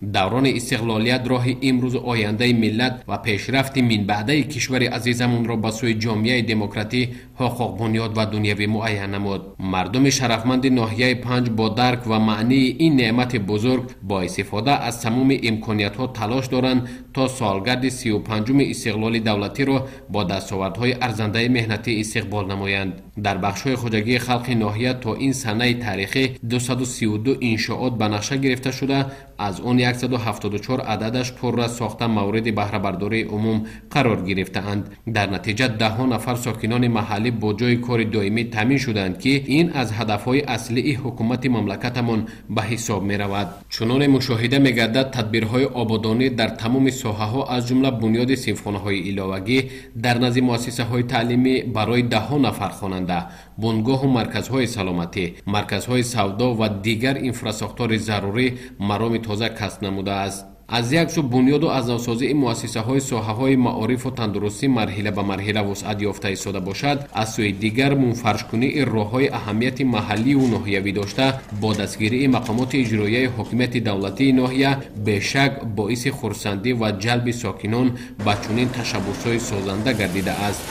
Даврони истиқлолият роҳи имрӯзу ояндаи миллат ва пешрафти минбаъдаи кишвари азизамонро ба сӯи ҷомеаи демократӣ, ҳуқуқбунёд ва дунявӣ муайян намуд. Мардуми шарафманди ноҳияи Панҷ бо дарк ва маънии ин неъмати бузург бо истифода аз тамоми имкониятҳо талош доранд то солгарди 35-уми истиқлоли давлатиро бо дастовардҳои арзандаи меҳнатӣ истиқбол намоянд. Дар бахшҳои хоҷагии халқи ноҳия то ин санаи таърихӣ 232 иншоот ба нақша гирифта шуда, аз он 174 ададаш пурра сохта мавриди баҳрабардории умум қарор гирифтаанд. Дар натиҷа даҳҳо нафар сокинони маҳаллӣ бо ҷойи кори доимӣ таъмин шуданд, ки ин аз ҳадафҳои аслии ҳукумати мамлакатамон ба ҳисоб меравад. Чуноне мушоҳида мегардад, тадбирҳои ободонӣ дар тамоми соҳаҳо, аз ҷумла бунёди синфхонаҳои иловагӣ дар назди муассисаҳои таълимӣ барои даҳҳо нафар хонанда, бунгоҳу марказҳои саломатӣ, марказҳои савдо ва дигар инфрасохтори зарурӣ мароми тоза касб намудааст. Аз як сӯ бунёду аз навсозии муассисаҳои соҳаҳои маорифу тандурустӣ марҳила ба марҳила вусъат ёфта истода бошад, аз сӯи дигар мунфаршкунии роҳҳои аҳамияти маҳалливу ноҳиявӣ дошта бо дастгирии мақомоти иҷроияи ҳокимияти давлатии ноҳия бешак боиси хурсандӣ ва ҷалби сокинон ба чунин ташаббусҳои созанда гардидааст.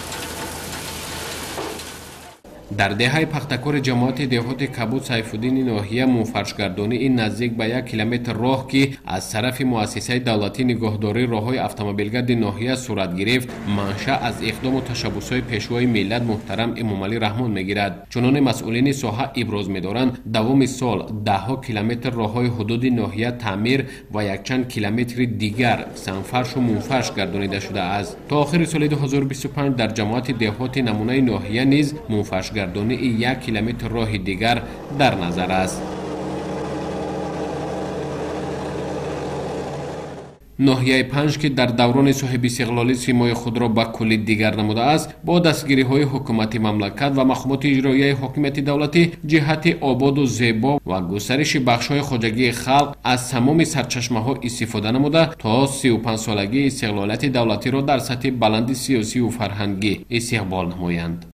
Дар деҳаи Пахтакори ҷамоати деҳоти Кабуд Сайфуддини ноҳия мунфаршгардонии наздик ба 1 километр роҳ, ки аз тарафи муассисаи давлатии нигоҳдории роҳҳои автомобилгарди ноҳия сурат гирифт, манша аз иқдому ташаббусҳои пешвои миллат муҳтарам Эмомалӣ Раҳмон мегирад. Чуноне масъулини соҳа иброз медоранд, давоми сол даҳҳо километр роҳҳои ҳудуди ноҳия таъмир ва якчанд километри дигар сангфаршу мунфарш гардонида шудааст. То охири соли 2025 дар ҷамоати деҳоти намунаи ноҳия низ мунфаршгардонии 1 километр роҳи дигар дар назар аст. Ноҳияи Панҷ, ки дар даврони соҳибистиқлолӣ симои худро ба куллӣ дигар намудааст, бо дастгириҳои ҳукумати мамлакат ва мақомоти иҷроияи ҳокимияти давлатӣ ҷиҳати ободу зебо ва густариши бахшҳои хоҷагии халқ аз тамоми сарчашмаҳо истифода намуда то 35-солагии истиқлолияти давлатиро дар сатҳи баланди сиёсиву фарҳангӣ истиқбол намоянд.